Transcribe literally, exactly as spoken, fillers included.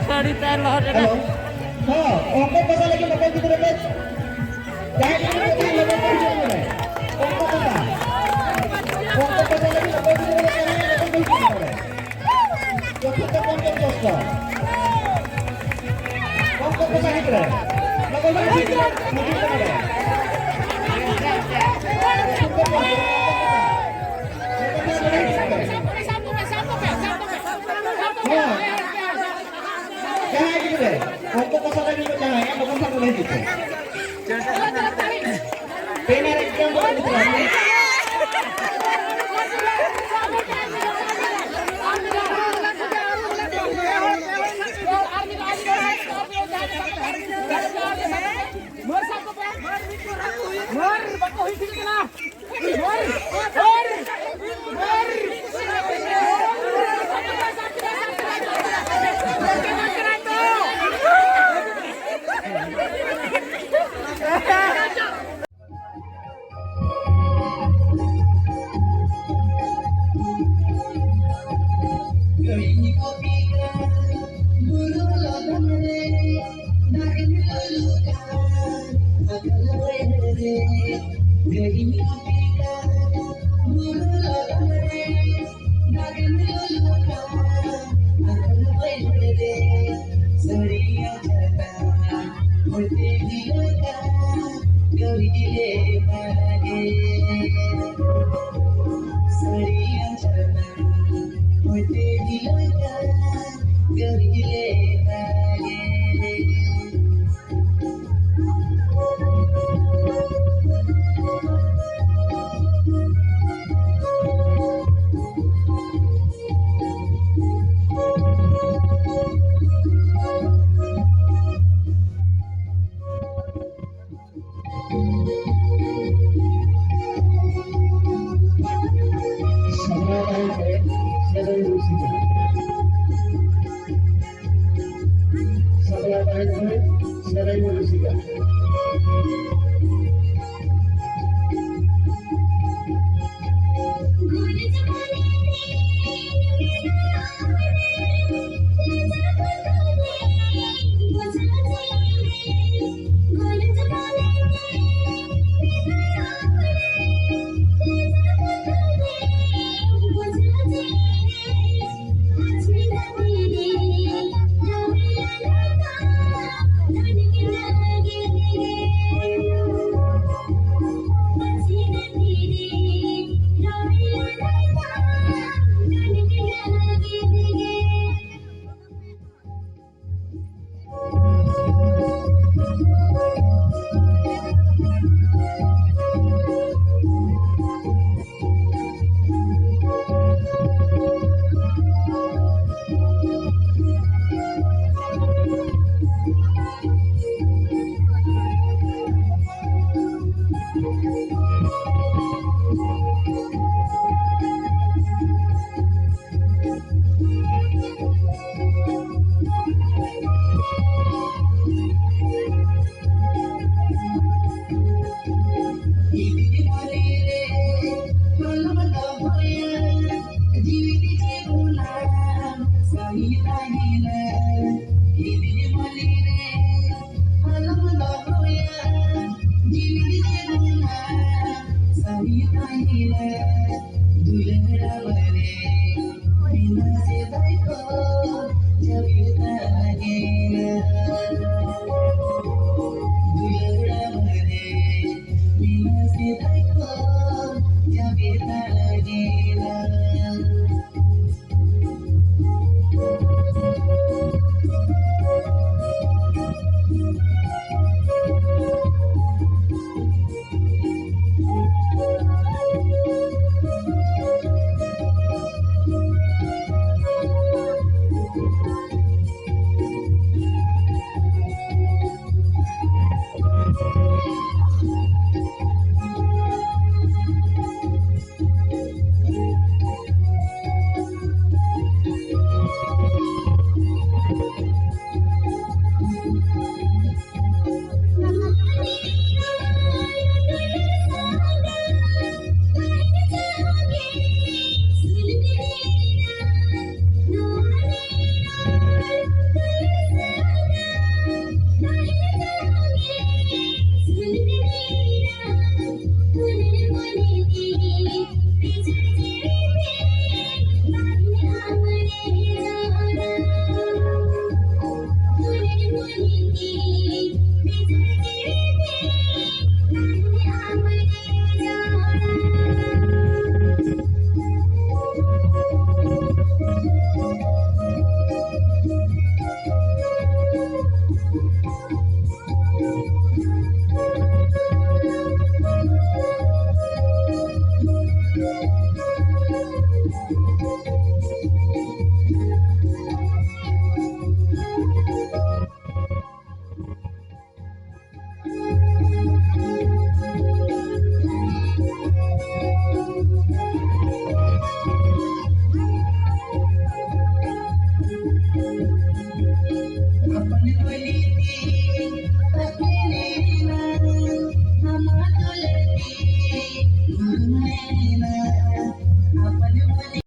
ᱥᱟᱹᱲᱤ ᱛᱟᱭ ᱞᱚᱦᱚᱫ ᱮᱱᱟ᱾ ᱦᱮᱞᱳ᱾ ᱦᱚᱸ, ᱚᱝᱠᱚ ᱯᱚᱭᱥᱟ ᱞᱟᱹᱜᱤᱫ ᱚᱠᱚᱭ ᱜᱤᱫᱽᱨᱟᱹ ᱯᱮ? ᱡᱟᱦᱟᱸᱭ ᱜᱤᱫᱽᱨᱟᱹ ᱯᱮ ᱛᱟᱦᱮᱸ ᱞᱮᱱᱟ, ᱚᱠᱚᱭ ᱜᱤᱫᱽᱨᱟᱹ ᱯᱮ? ᱚᱝᱠᱚ ᱯᱚᱭᱥᱟ᱾ ᱚᱝᱠᱚ ᱯᱚᱭᱥᱟ ᱞᱟᱹᱜᱤᱫ ᱚᱠᱚᱭ ᱜᱤᱫᱽᱨᱟᱹ ᱯᱮ ᱛᱟᱦᱮᱸ ᱞᱮᱱᱟ, ᱚᱠᱚᱭ ᱜᱤᱫᱽᱨᱟᱹ ᱯᱮ? ᱡᱚᱛᱚ ᱛᱮ ᱯᱚᱧᱪᱟᱥ ᱯᱚᱭᱥᱟ᱾ ᱚᱝᱠᱚ ᱯᱚᱭᱥᱟ ᱜᱤᱫᱽᱨᱟᱹ᱾ ᱞᱚᱜᱚᱱ ᱞᱚᱜᱚᱱ ᱦᱤᱡᱩᱜ ᱢᱮ, ᱦᱤᱡᱩᱜ ᱢᱮ ᱱᱚᱰᱮ᱾ ᱦᱮᱸ᱾ ᱡᱟᱦᱟᱸᱭ ᱜᱤᱫᱽᱨᱟᱹ ᱚᱝᱠᱚ ᱠᱚ ᱥᱟᱞᱟᱜ ᱜᱮᱠᱚ ᱡᱟᱦᱟᱸᱭ ᱮᱢ ᱵᱟᱠᱷᱟᱱ ᱥᱟᱵ ᱞᱟᱹᱭ ᱦᱤᱡᱩᱜ ᱯᱮ᱾ ᱛᱮᱱᱟᱨ ᱮᱠᱫᱚᱢ ᱵᱟᱠᱚ ᱵᱩᱡᱷᱟᱹᱣᱟ᱾ ᱢᱟᱹᱨ ᱥᱟᱵ ᱠᱚᱯᱮ᱾ ᱢᱟᱹᱨ ᱵᱟᱠᱚ ᱦᱩᱭ ᱴᱷᱤᱠ ᱠᱟᱱᱟ᱾ ᱛᱟᱦᱮᱱᱟ, ᱫᱩᱞᱟᱹᱲ ᱟᱢ ᱨᱮ ᱢᱮᱱᱟᱜ ᱥᱮᱫᱟᱭ ᱠᱷᱚᱱ ᱡᱟᱹᱯᱤᱫ ᱛᱟᱦᱮᱱᱟ᱾ ᱫᱩᱞᱟᱹᱲ ᱟᱢ ᱨᱮ ᱢᱮᱱᱟᱜ ᱥᱮᱫᱟᱭ ᱠᱷᱚᱱ ᱡᱟᱹᱯᱤᱫ ᱛᱟᱦᱮᱱᱟ᱾